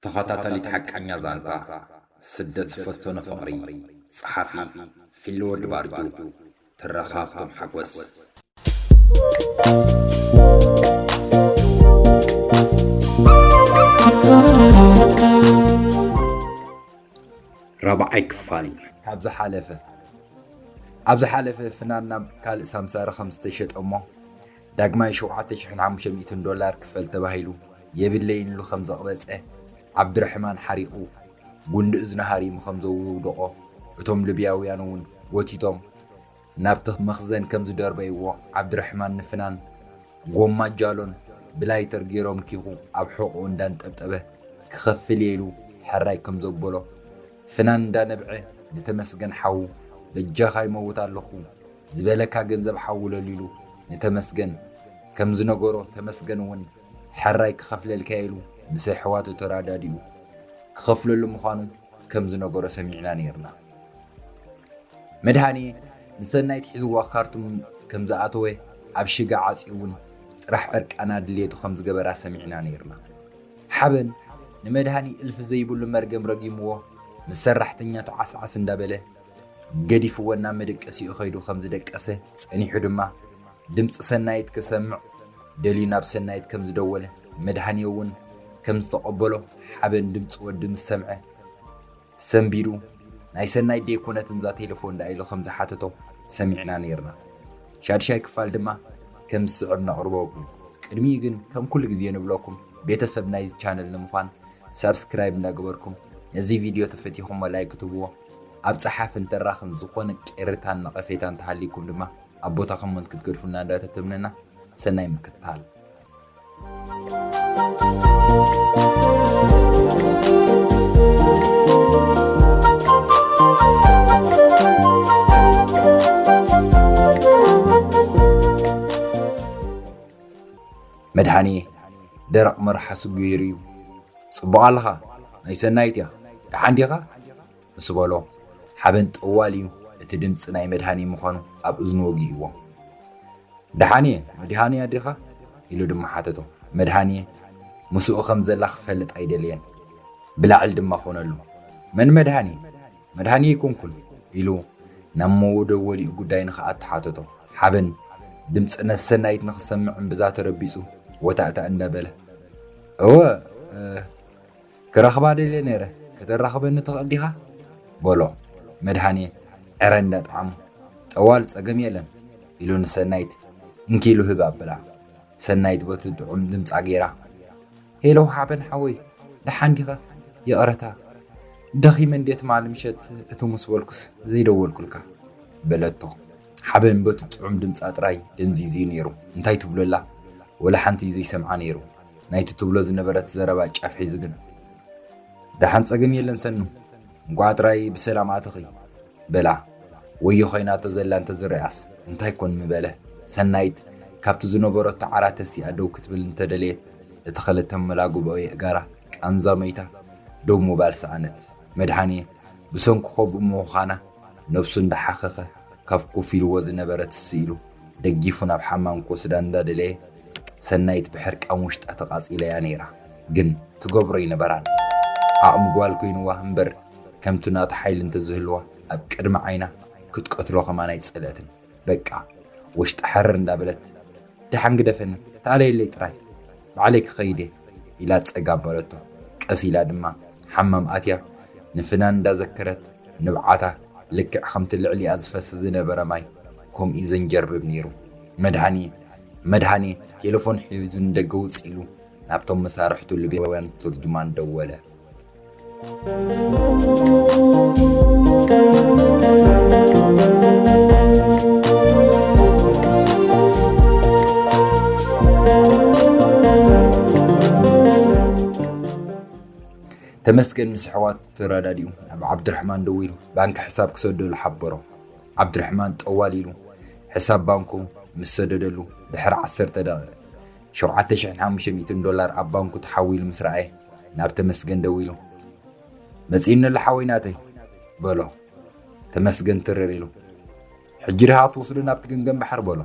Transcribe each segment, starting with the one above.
ተኸታታሊት ሓቃኛ ዛንታ ስደት ዝፈተኖ ፍቕሪ። ጸሓፊ ፊሊ ወዲ ባርጁ። ትረኻ ሃብቶም ሓጎስ። ራብዓይ ክፋል። ኣብ ዝሓለፈ ኣብ ዝሓለፈ ፍናን ናብ ካልእ ሳምሳሪ ከም ዝተሸጠ እሞ ዳግማይ ሸውዓተ ሽሕን ሓሙሽተ ሚእትን ዶላር ክፈል ተባሂሉ የብለይን ኢሉ ከም ዘቕበጸ ዓብድረሕማን ሓሪቑ ጉንዲ እዝኒ ሃሪሙ ከም ዘውደቖ እቶም ልብያውያን እውን ጎቲቶም ናብቲ መኽዘን ከም ዝደርበይዎ ዓብድረሕማን ንፍናን ጎማ ጃሎን ብላይተር ገይሮም ኪኹ ኣብ ሕቑኡ እንዳንጠብጠበ ክኸፍል እየ ኢሉ ሕራይ ከም ዘበሎ ፍናን እንዳነብዐ ንተመስገን ሓዉ በጃኻ ይመውት ኣለኹ ዝበለካ ገንዘብ ሓውለሉ ኢሉ ንተመስገን ከም ዝነገሮ ተመስገን እውን ሕራይ ክኸፍለልካ ኢሉ ምስ ኣሕዋቱ ተራዳዲኡ ክኸፍለሉ ምዃኑ ከም ዝነገሮ ሰሚዕና ነይርና። መድሃኔ ንሰናይት ሒዝዋ ካርቱም ከም ዝኣተወ ኣብ ሽጋ ዓጽዩ እውን ጥራሕ ዕርቃና ድሌቱ ከም ዝገበራ ሰሚዕና ነይርና። ሓበን ንመድሃኒ እልፊ ዘይብሉ መርገም ረጊምዎ ምስ ሰራሕተኛቱ ዓስዓስ እንዳበለ ገዲፍዎ ናብ መደቀሲኡ ከይዱ ከም ዝደቀሰ ጸኒሑ ድማ ድምጺ ሰናይት ክሰምዕ ደልዩ ናብ ሰናይት ከም ዝደወለ መድሃኒ እውን ከም ዝተቐበሎ ሓበን ድምጺ ወዲ ምስ ሰምዐ ሰንቢዱ ናይ ሰናይት ደይኮነትን እዛ ቴሌፎን ደኣ ኢሉ ከም ዝሓተቶ ሰሚዕና ነይርና። ሻድሻይ ክፋል ድማ ከም ዝስዕብ ነቕርበኩም። ቅድሚኡ ግን ከም ኩሉ ግዜ ንብለኩም ቤተሰብ ናይዚ ቻነል ንምዃን ሳብስክራይብ እንዳገበርኩም ነዚ ቪድዮ ተፈቲኹሞ ላይክ ክትብዎ ኣብ ጸሓፍን ተራኽን ዝኾነ ቅሬታን ነቐፌታን ተሃልይኩም ድማ ኣብ ቦታ ኮመንት ክትገድፉልና እንዳተተምነና ሰናይ ምክትታል። መድሃኔ ደረቕ መርሓሱ ገይሩ እዩ። ጽቡቕ ኣለኻ፣ ናይ ሰናይት እያ፣ ደሓን ዲኻ? ምስ በሎ፣ ሓበን ጠዋል እዩ እቲ ድምጺ ናይ መድሃኔ ምዃኑ ኣብ እዝኑ ወጊእዎ። ደሓን እየ፣ መድሃኔ ኣዴኻ? ኢሉ ድማ ሓተቶ። መድሃኔ ምስኡ ከም ዘላ ክፈልጥ ኣይደለየን። ብላዕሊ ድማ ኮነሉ። መን መድሃኔ? መድሃኔ ኣይኮንኩን፣ ኢሉ ናብ መወደወሊኡ ጉዳይ ንኽኣቱ ሓተቶ። ሓበን ድምጺ ነሰናይት ንኽሰምዕ እምብዛ ተረቢጹ ወታእታእ እንዳበለ፣ እወ፣ እ፣ ክረኽባ ደልየ ነይረ፣ ከተራኽበኒ ትኽእል ዲኻ? በሎ። መድሃኔ ዕረ እንዳጠዓሙ፣ ጠዋል ጸገም የለን፣ ኢሉ ንሰናይት እንኪ ኢሉ ህብ ኣብላ። ሰናይት በቲ ጥዑም ድምጻ ገይራ፣ ሄሎ ሓበን ሓወይ፣ ደሓን ዲኻ? ይቕረታ፣ ደኺመ እንድየ ትማሊ ምሸት እትው ምስ በልኩስ ዘይደወልኩልካ፣ በለቶ። ሓበን በቲ ጥዑም ድምጻ ጥራይ ደንዚዙ ነይሩ። እንታይ ትብሎ ኣላ? ወላ ሓንቲ እዩ ዘይሰምዓ ነይሩ። ናይቲ ትብሎ ዝነበረት ዘረባ ጫፍ ሒዙ ግን፣ ደሓን ጸገም የለን ሰኑ፣ እንቋዕ ጥራይ ብሰላም ኣተኺ፣ በላ። ወዮ ኮይናቶ ዘላ እንተዝረኣስ እንታይ ኮን ምበለ። ሰናይት ካብቲ ዝነበረቶ ዓራት ተሲኣ ደው ክትብል እንተደለየት፣ እቲ ክልተ መላግቦ የእጋራ ቃንዛ መይታ ደው ምባል ሰኣነት። መድሃኔ ብሰንኩ ከምኡ ምዃና ነብሱ እንዳሓኸኸ ካብ ኮፍ ኢልዎ ዝነበረ ትስ ኢሉ ደጊፉ ናብ ሓማም ክወስዳ እንዳደለየ፣ ሰናይት ብሕርቃን ውሽጣ ተቓጺለያ ነይራ። ግን ትገብሮ ኣይነበራን። ዓቕሚ ጓል ኮይንዋ እምበር፣ ከምቲ ናቱ ሓይሊ እንተዝህልዋ፣ ኣብ ቅድሚ ዓይና ክትቀትሎ ከማን ኣይጸልአትን። በቃ፣ ውሽጣ ሕርር እንዳበለት፣ ደሓን ግደፈኒ፣ ተኣለየለይ ጥራይ፣ ባዕለይ ክኸይድ እየ፣ ኢላ ጸግ ኣበለቶ። ቀስ ኢላ ድማ ሓማም ኣትያ፣ ንፍናን እንዳዘከረት፣ ንብዓታ ልክዕ ከምቲ ልዕሊኣ ዝፈስስ ዝነበረ ማይ፣ ከምኡ እዩ ዘንጀርብብ ነይሩ። መድሃኔ፣ መድሃኔ፣ ቴሌፎን ሒዙ ንደገ ውጽእ ኢሉ፣ ናብቶም መሳርሕቱ ልብያውያን ትርጅማን ደወለ። ተመስገን ምስ ኣሕዋቱ ተረዳዲኡ ናብ ዓብድርሕማን ደዊሉ ባንክ ሕሳብ ክሰደሉ ሓበሮ። ዓብድርሕማን ጠዋል ኢሉ ሕሳብ ባንኩ ምስ ሰደደሉ ድሕሪ ዓሰርተ ደቂቕ ሸውዓተ ሽሕን ሓሙሽተ ሚእትን ዶላር ኣብ ባንኩ ተሓዊሉ ምስ ረኣየ ናብ ተመስገን ደዊሉ፣ "መጺእኒ ኣሎ ሓወይ ናተይ" በሎ። ተመስገን ትርር ኢሉ፣ "ሕጂ ዲኻ ትወስዶ ናብቲ ገምገም ባሕሪ?" በሎ።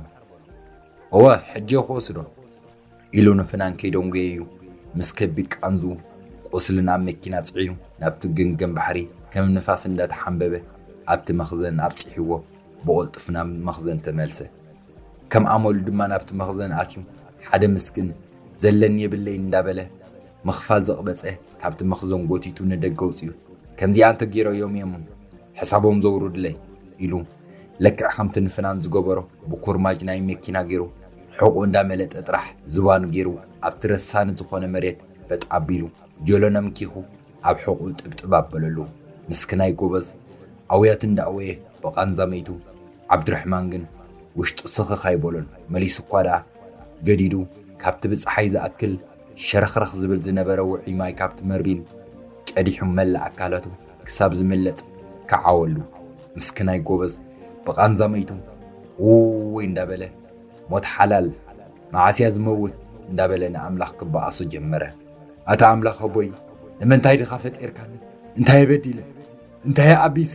"እወ፣ ሕጂ እየ ክወስዶ" ኢሉ ንፍናን ከይደንጎየ እዩ ምስ ከቢድ ቃንዝኡ ቁስሊ ናብ መኪና ጽዒኑ ናብቲ ገምገም ባሕሪ ከም ንፋስ እንዳተሓንበበ ኣብቲ መኽዘን ኣብጺሕዎ ብቕልጡፍ ናብ መኽዘን ተመልሰ። ከም ኣመሉ ድማ ናብቲ መኽዘን ኣትዩ ሓደ ምስኪን ዘለኒ የብለይን እንዳበለ ምኽፋል ዘቕበጸ ካብቲ መኽዘን ጎቲቱ ንደገ ኣውጺኡ። ከምዚኣ እንተገይሮም እዮም ሕሳቦም ዘውርዱለይ ኢሉ ልክዕ ከምቲ ንፍናን ዝገበሮ ብኩርማጅ ናይ መኪና ገይሩ ሕቑ እንዳመለጠ ጥራሕ ዝባኑ ገይሩ ኣብቲ ረሳኒ ዝኾነ መሬት በጥ ኣቢሉ ጀሎን ኣምኪኹ ኣብ ሕቑኡ ጥብጥብ ኣበለሉ። ምስክናይ ጎበዝ ኣውያት እንዳኣወየ ብቓንዛ መይቱ። ዓብድረሕማን ግን ውሽጡ ስኽኽ ኣይበሎን። መሊሱ እኳ ደኣ ገዲዱ ካብቲ ብጸሓይ ዝኣክል ሸረኽረኽ ዝብል ዝነበረ ውዑይ ማይ ካብቲ መርቢን ቀዲሑ መላእ ኣካላቱ ክሳብ ዝምለጥ ከዓወሉ። ምስክናይ ጎበዝ ብቓንዛ መይቱ ውይ እንዳበለ ሞት ሓላል መዓስያ ዝመውት እንዳበለ ንኣምላኽ ክበኣሶ ጀመረ። ኣታ ኣምላኽ ኣቦይ፣ ንምንታይ ድኻ ፈጢርካኒ? እንታይ በዲለ? እንታይ ኣቢሰ?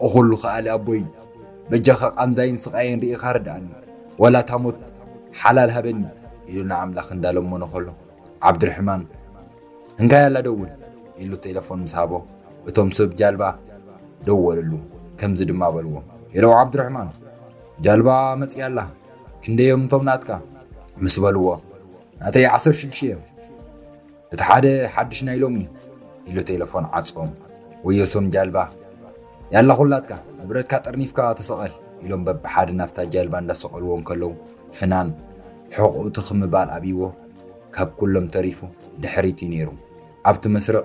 ኦ ኩሉ ከኣሊ ኣቦይ፣ በጃኻ ቃንዛይን ስቓየን ርኢኻ ርድኣኒ። ዋላ እታ ሞት ሓላል ሃበኒ ኢሉ ንኣምላኽ እንዳለመኖ ከሎ ዓብድርሕማን እንካይ ኣላ ደውል ኢሉ ቴሌፎን ምስ ሃቦ እቶም ሰብ ጃልባ ደወልሉ። ከምዚ ድማ በልዎ፣ ሄሎ ዓብድርሕማን፣ ጃልባ መጽያ ኣላ። ክንደይ እዮም እቶም ናትካ? ምስ በልዎ፣ ናተይ ዓሰርተ ሽዱሽተ እዮም። እቲ ሓደ ሓድሽ ናይ ሎሚ ኢሉ ቴሌፎን ዓጾም። ወዮሶም ጃልባ ያላ ኩላትካ ንብረትካ ጠርኒፍካ ተሰቐል ኢሎም በብሓደ ናብታ ጃልባ እንዳሰቐልዎም ከለዉ ፍናን ሕቑኡ ትኽ ምባል ኣብይዎ ካብ ኩሎም ተሪፉ ድሕሪት እዩ ነይሩ። ኣብቲ መስርዕ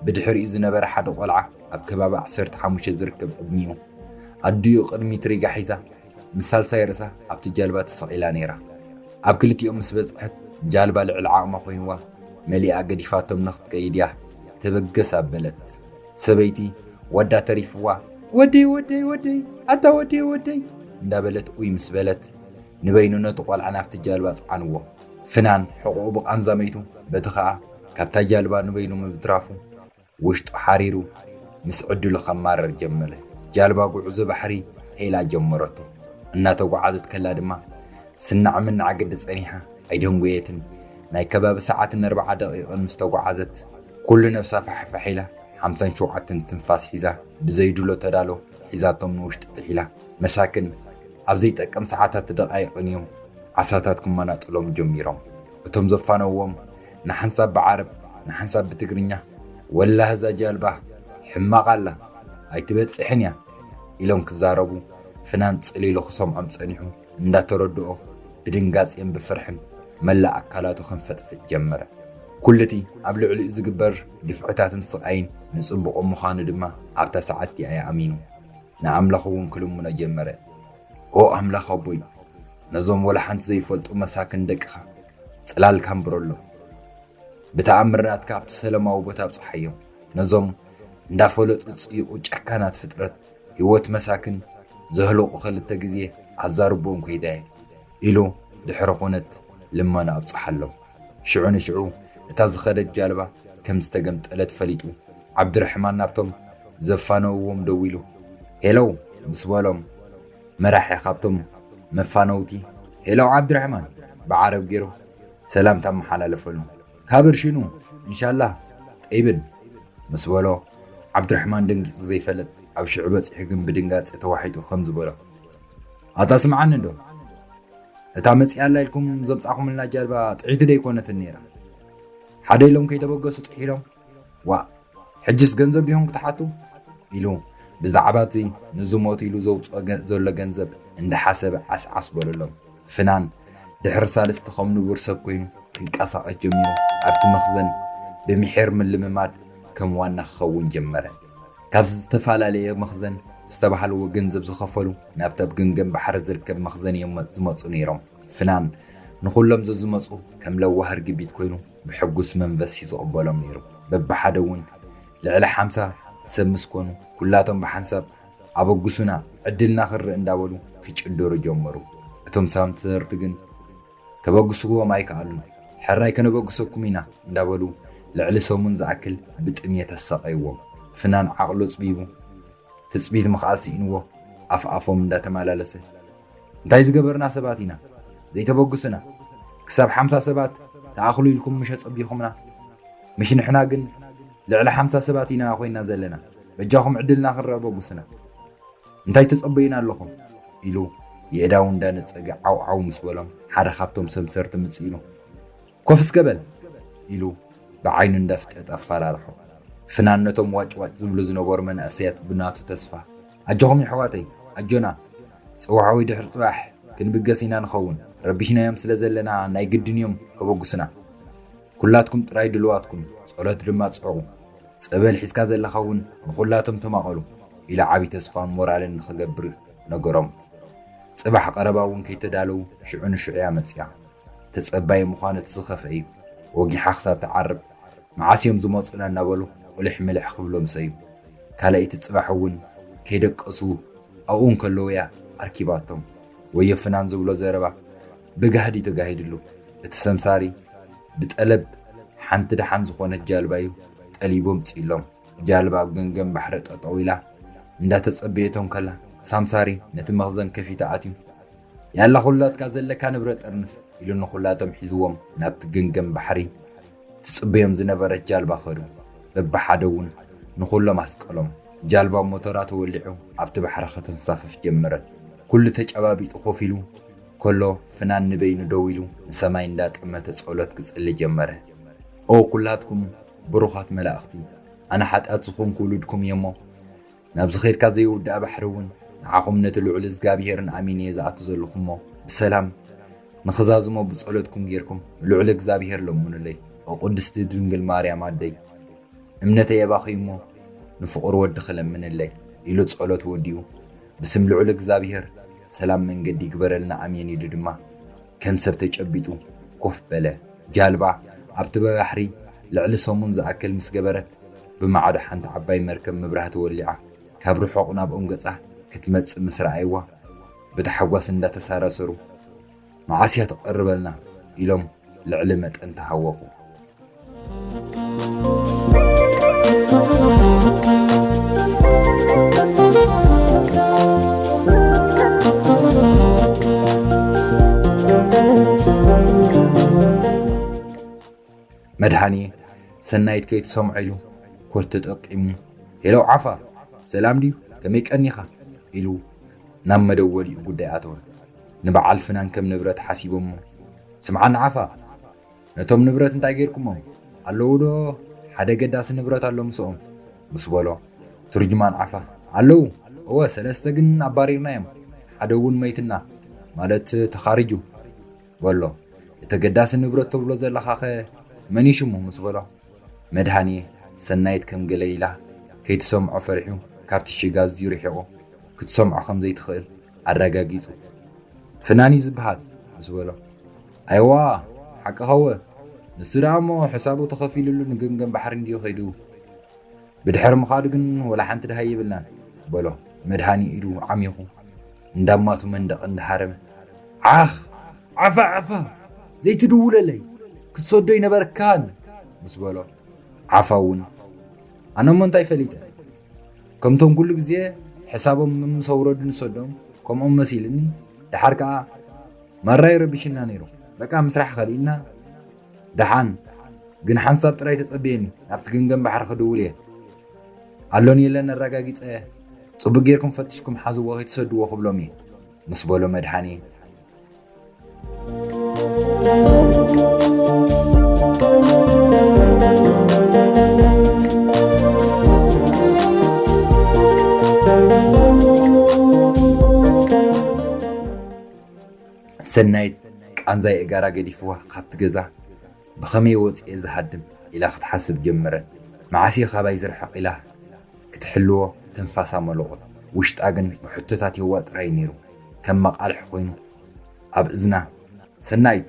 ብድሕሪኡ ዝነበረ ሓደ ቆልዓ ኣብ ከባቢ ዓሰርተ ሓሙሽተ ዝርከብ ዕድሚኡ ኣዲኡ ቅድሚት ሪጋ ሒዛ ምስ ሳልሳይ ርእሳ ኣብቲ ጃልባ ተሰቒላ ነይራ። ኣብ ክልቲኦም ምስ በጽሐት ጃልባ ልዕሊ ዓቕማ ኮይንዋ መሊኣ ገዲፋቶም ንኽትከይድ እያ ተበገስ ኣበለት። ሰበይቲ ወዳ ተሪፍዋ ወደይ ወደይ ወደይ ኣታ ወደይ ወደይ እንዳበለት ኡይ ምስ በለት ንበይኑ ነቲ ቆልዓ ናብቲ ጃልባ ጸዓንዎ። ፍናን ሕቑኡ ብቓንዛ መይቱ በቲ ኸኣ ካብታ ጃልባ ንበይኑ ምብትራፉ ውሽጡ ሓሪሩ ምስ ዕድሉ ከማረር ጀመረ። ጃልባ ጉዕዞ ባሕሪ ሄላ ጀመረቶ። እናተጓዓዘት ከላ ድማ ስናዕ ምናዕ ግዲ ጸኒሓ ኣይደንጎየትን። ናይ ከባቢ ሰዓትን ኣርባዓ ደቂቕን ምስ ተጓዓዘት ኩሉ ነብሳ ፋሕፋሕ ኢላ ሓምሳን ሸውዓተን ትንፋስ ሒዛ ብዘይድሎ ተዳሎ ሒዛቶም ንውሽጢ ጥሒላ። መሳክን ኣብ ዘይጠቅም ሰዓታት ደቃይቕን እዮም ዓሳታት ክመናጥሎም ጀሚሮም። እቶም ዘፋነዎም ንሓንሳብ ብዓረብ ንሓንሳብ ብትግርኛ ወላህ እዛ ጃልባ ሕማቕ ኣላ ኣይትበጽሕን እያ ኢሎም ክዛረቡ ፍናን ጽሊሉ ክሰምዖም ጸኒሑ እንዳተረድኦ ብድንጋጼን ብፍርሕን መላእ ኣካላቱ ክንፈጥፍጥ ጀመረ። ኩሉቲ ኣብ ልዕሊኡ ዝግበር ግፍዕታትን ስቓይን ንጽቡቑ ምዃኑ ድማ ኣብታ ሰዓት እቲኣ ኣሚኑ ንኣምላኽ እውን ክልምኖ ጀመረ። ኦ ኣምላኽ ኣቦይ፣ ነዞም ወላ ሓንቲ ዘይፈልጡ መሳክን ደቅኻ ጽላልካ ኣንብረሎም። ብተኣምር ናትካ ኣብቲ ሰለማዊ ቦታ ኣብጽሓዮም። ነዞም እንዳፈለጡ ዝጽይቑ ጨካናት ፍጥረት ህይወት መሳክን ዘህለቑ ክልተ ግዜ ኣዛርቦም ኮይዳየ ኢሉ ድሕሪ ኹነት ልመና ኣብጽሓሎም። ሽዑ ንሽዑ እታ ዝኸደት ጃልባ ከም ዝተገምጠለት ፈሊጡ ዓብድረሕማን ናብቶም ዘፋነውዎም ደዊሉ ሄለው ምስ በሎም መራሒ ካብቶም መፋነውቲ ሄለው ዓብድረሕማን ብዓረብ ገይሩ ሰላምታ ኣመሓላለፈሉ። ካብ እርሽኑ እንሻላህ ጠይብን ምስ በሎ ዓብድረሕማን ደንጊጹ ዘይፈልጥ ኣብ ሽዑ በጺሑ ግን ብድንጋጸ ተዋሒጡ ከም ዝበሎ ኣታ ስምዓኒ እንዶ እታ መጺኣላ ኢልኩም ዘምጻኹምልና ጃልባ ጥዒቲ ደይኮነትን ነይራ ሓደ ኢሎም ከይተበገሱ ጥሒሎም ዋእ ሕጅስ ገንዘብ ዲኹም ክትሓቱ ኢሉ ብዛዕባ እቲ ንዝሞት ኢሉ ዘውፅኦ ዘሎ ገንዘብ እንዳሓሰበ ዓስዓስ በለሎም። ፍናን ድሕሪ ሳልስቲ ከም ንቡር ሰብ ኮይኑ ክንቀሳቐስ ጀሚሩ ኣብቲ መኽዘን ብምሒር ምልምማድ ከም ዋና ክኸውን ጀመረ። ካብ ዝተፈላለየ መኽዘን ዝተባህልዎ ገንዘብ ዝኸፈሉ ናብቲ ኣብ ገምገም ባሕሪ ዝርከብ መኽዘን እዮም ዝመፁ ነይሮም። ፍናን ንኹሎም ዘዝመፁ ከም ለዋህ ርግቢት ኮይኑ ብሕጉስ መንፈስ እዩ ዝቕበሎም ነይሩ። በብሓደ እውን ልዕሊ ሓምሳ ሰብ ምስ ኮኑ ኩላቶም ብሓንሳብ ኣበግሱና ዕድልና ክንርኢ እንዳበሉ ክጭደሩ ጀመሩ። እቶም ሳምትርቲ ግን ከበግስዎም ኣይከኣሉን። ሕራይ ከነበግሰኩም ኢና እንዳበሉ ልዕሊ ሰሙን ዝኣክል ብጥምየት ኣሳቐይዎም። ፍናን ዓቕሉ ኣፅቢቡ ትፅቢት ምኽኣል ስኢንዎ ኣፍ ኣፎም እንዳተመላለሰ እንታይ ዝገበርና ሰባት ኢና ዘይተበግሱና ክሳብ ሓምሳ ሰባት ተኣኽሉ ኢልኩም ምሽ ኣፀቢኹምና ምሽ ንሕና ግን ልዕሊ ሓምሳ ሰባት ኢና ኮይና ዘለና። በጃኹም ዕድልና ክንረአ በጉስና። እንታይ ተጸበዩና ኣለኹም? ኢሉ የእዳው እንዳነጸገ ዓው ዓው ምስ በሎም፣ ሓደ ካብቶም ሰምሰርቲ ምጽእ ኢሉ፣ "ኮፍ እስከ በል!" ኢሉ ብዓይኑ እንዳፍጠጠ ኣፈራርሖ። ፍናን ነቶም ዋጭ ዋጭ ዝብሉ ዝነበሩ መናእሰያት ብናቱ ተስፋ፣ "ኣጆኹም የሕዋተይ፣ ኣጆና። ጽዋሕ ወይ ድሕሪ ጽባሕ ክንብገስ ኢና ንኸውን። ረቢሽናዮም ስለ ዘለና ናይ ግድን እዮም ከበጉስና። ኩላትኩም ጥራይ ድልዋትኩም ጸሎት ድማ ጽዕቑ። ጸበል ሒዝካ ዘለኻ እውን ንኹላቶም ተማቐሉ" ኢሉ ዓቢ ተስፋን ሞራልን ንኽገብር ነገሮም። ጽባሕ ቀረባ እውን ከይተዳለዉ ሽዑ ንሽዑ እያ መጺኣ። ተጸባይ ምዃን እቲ ዝኸፍአ እዩ። ወጊሓ ክሳብ ትዓርብ፣ "መዓስ እዮም ዝመጹና?" እናበሉ ቁልሕ ምልሕ ክብሎም ሰዩ። ካልኣይቲ ጽባሕ እውን ከይደቀሱ ኣብኡ እንከለዉ እያ ኣርኪባቶም። ወዮ ፍናን ዝብሎ ዘረባ ብጋህዲ ተጋሂድሉ። እቲ ሰምሳሪ ብጠለብ ሓንቲ ደሓን ዝኾነት ጃልባ እዩ ጠሊቡ ኣምጺእሎም። ጃልባ ኣብ ገምገም ባሕሪ ጠጠው ኢላ እንዳተጸበየቶም ከላ፣ ሳምሳሪ ነቲ መኽዘን ከፊቱ ኣትዩ፣ "ያላ ኩላትካ ዘለካ ንብረት ጠርንፍ" ኢሉ ንኹላቶም ሒዝዎም ናብቲ ገምገም ባሕሪ ትጽበዮም ዝነበረት ጃልባ ኸዱ። በብሓደ እውን ንኹሎም ኣስቀሎም። ጃልባ ሞተራ ተወሊዑ ኣብቲ ባሕሪ ከተንሳፍፍ ጀመረት። ኩሉ ተጨባቢጡ ኮፍ ኢሉ ከሎ፣ ፍናን ንበይኑ ደው ኢሉ ንሰማይ እንዳጠመተ ጸሎት ክጽሊ ጀመረ። "ኦ ኩላትኩም ብሩኻት መላእኽቲ፣ ኣነ ሓጢኣት ዝኾንኩ ውሉድኩም እየ እሞ፣ ናብዚ ኸድካ ዘይውዳእ ባሕሪ እውን ንዓኹም ነቲ ልዑል እግዚኣብሄርን ኣሚን እየ ዝኣቱ ዘለኹ እሞ፣ ብሰላም ንኽዛዝሞ ብጸሎትኩም ጌርኩም ንልዑል እግዚኣብሄር ለምኑለይ። ኦ ቅድስቲ ድንግል ማርያም ኣደይ፣ እምነተይ ኣባኺ እሞ ንፍቑር ወድኺ ለምንለይ" ኢሉ ጸሎት ወዲኡ፣ "ብስም ልዑል እግዚኣብሄር ሰላም መንገዲ ይግበረልና ኣሜን" ኢሉ ድማ ከም ሰብ ተጨቢጡ ኮፍ በለ። ጃልባ ኣብቲ ባሕሪ ልዕሊ ሰሙን ዝኣክል ምስ ገበረት፣ ብማዕዶ ሓንቲ ዓባይ መርከብ ምብራህ ተወሊዓ ካብ ርሑቕ ናብኦም ገጻ ክትመጽእ ምስ ረኣይዋ፣ ብታሕጓስ እንዳተሳራሰሩ፣ "መዓስ እያ ትቐርበልና?" ኢሎም ልዕሊ መጠን ተሃወኹ። መድሃኔ ሰናይት ከይትሰምዖ ኢሉ ኮድ ተጠቂሙ፣ "ሄሎ ዓፋ፣ ሰላም ድዩ? ከመይ ቀኒኻ?" ኢሉ ናብ መደወሊኡ ጉዳይ ኣተወ። ንበዓል ፍናን ከም ንብረት ሓሲቦሞ፣ "ስምዓኒ ዓፋ፣ ነቶም ንብረት እንታይ ጌርኩሞም? ኣለዉ ዶ? ሓደ ገዳሲ ንብረት ኣሎ ምስኦም?" ምስ በሎ፣ ትርጅማን ዓፋ፣ "ኣለዉ፣ እወ፣ ሰለስተ ግን ኣባሪርናዮም፣ ሓደ እውን መይትና፣ ማለት ተኻሪጁ" በሎ። "እቲ ገዳሲ ንብረት ተብሎ ዘለኻኸ መን እዩ ሽሙ?" ምስ በሎ፣ መድሃኔ ሰናይት ከም ገለ ኢላ ከይትሰምዖ ፈሪሑ ካብቲ ሽግ ኣዝዩ ርሒቑ ክትሰምዖ ከም ዘይትኽእል ኣረጋጊጹ። "ፍናን እዩ ዝበሃል" ምስ በሎ፣ "ኣይዋ፣ ሓቅኻወ፣ ንሱ ደኣ እሞ ሕሳቡ ተኸፊሉሉ ንገምገም ባሕሪ እንድዩ ኸይዱ። ብድሕሪ ምኻዱ ግን ወላ ሓንቲ ደሃይ የብልናን" በሎ። መድሃኔ ኢዱ ዓሚኹ እንዳማቱ መንደቕ እንዳሃረመ፣ "ዓኽ! ዓፋ! ዓፋ! ዘይትድውለለይ! ክትሰዶ ይነበርካን!" ምስ በሎ፣ ዓፋ እውን፣ "ኣነ እሞ እንታይ ፈሊጠ? ከምቶም ኩሉ ግዜ ሕሳቦም ምስ ኣውረዱ ንሰዶም፣ ከምኦም መሲልኒ። ደሓር ከኣ ማራ ይረብሽና ነይሩ። በቃ ምስራሕ ከሊእና። ደሓን ግን ሓንሳብ ጥራይ ተጸብየኒ፣ ናብቲ ገምገም ባሕሪ ክድውል እየ። ኣሎን የለን ኣረጋጊጸ፣ ጽቡቕ ጌርኩም ፈቲሽኩም ሓዝዎ ከይትሰድዎ ክብሎም እየ" ምስ በሎ መድሃኔ፣ ሰናይት ቃንዛ የእጋራ ገዲፍዋ ካብቲ ገዛ ብኸመይ ወጺኤ ዝሃድም ኢላ ክትሓስብ ጀመረት። መዓስ እየ ካባይ ዝርሕቕ ኢላ ክትሕልዎ ትንፋሳ መለቖት። ውሽጣ ግን ብሕቶታት የዋጥራይ ነይሩ። ከም መቓልሒ ኮይኑ ኣብ እዝና፣ "ሰናይት፣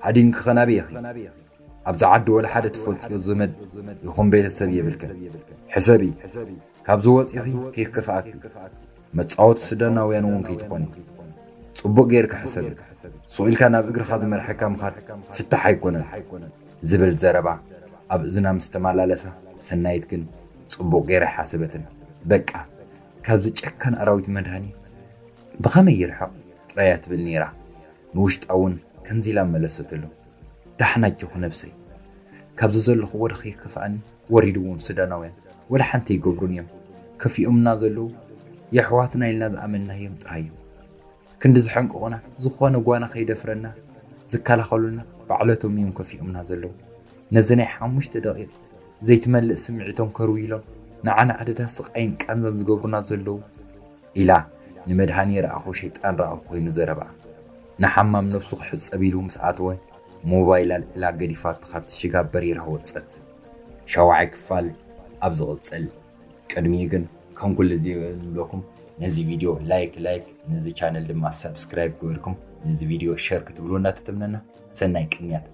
ሃዲምኪ ኸ ናበይ ኢኺ? ኣብዚ ዓዲ ወላ ሓደ ትፈልጥዮ ዘመድ ይኹን ቤተሰብ የብልክን። ሕሰቢ፣ ካብዚ ወጺኺ ከይከፍኣኪ፣ መጻወቲ ሱዳናውያን እውን ከይትኾኒ። ጽቡቕ ጌርኪ ሕሰቢ። ሱቕ ኢልካ ናብ እግርኻ ዝመርሐካ ምኻድ ፍታሕ ኣይኮነን" ዝብል ዘረባ ኣብ እዝና ምስ ተመላለሳ፣ ሰናይት ግን ጽቡቕ ጌራ ኣይሓሰበትን። በቃ፣ ካብዚ ጨካን ኣራዊት መድሃኔ ብኸመይ ይርሕቕ ጥራይ እያ ትብል ነይራ። ንውሽጣ እውን ከምዚ ኢላ መለሰትሉ፣ "ዳሕና ኣጆኹ ነብሰይ፣ ካብዚ ዘለኹዎ ዶ ከይከፍኣኒ?" ወሪድዎም ሱዳናውያን ወላ ሓንቲ ኣይገብሩን እዮም። ከፊኦምና ዘለዉ የሕዋትና ኢልና ዝኣመንናዮም ጥራይ እዮም። ክንዲ ዝሕንቅቑና ዝኾነ ጓና ከይደፍረና ዝከላኸሉልና ባዕለቶም እዮም ከፊኦምና ዘለዉ። ነዚ ናይ ሓሙሽተ ደቂቕ ዘይትመልእ ስምዒቶም ከርውይሎም ንዓና ኣደዳ ስቓይን ቃንዛን ዝገብሩና ዘለዉ ኢላ ንመድሃኒ ረኣኹ ሸይጣን ረኣኹ ኮይኑ ዘረባ። ንሓማም ነብሱ ክሕጸብ ኢሉ ምስ ኣተወ ሞባይላ ልዕላ ገዲፋቶ ካብቲ ሽጋብ በሪራ ወጸት። ሻውዓይ ክፋል ኣብ ዝቕጽል። ቅድሚኡ ግን ከም ኩሉ ግዜ ንብለኩም ነዚ ቪድዮ ላይክ ላይክ ነዚ ቻነል ድማ ሳብስክራይብ ገይርኩም ነዚ ቪድዮ ሸር ክትብሉና ትትምነና። ሰናይ ቅንያት።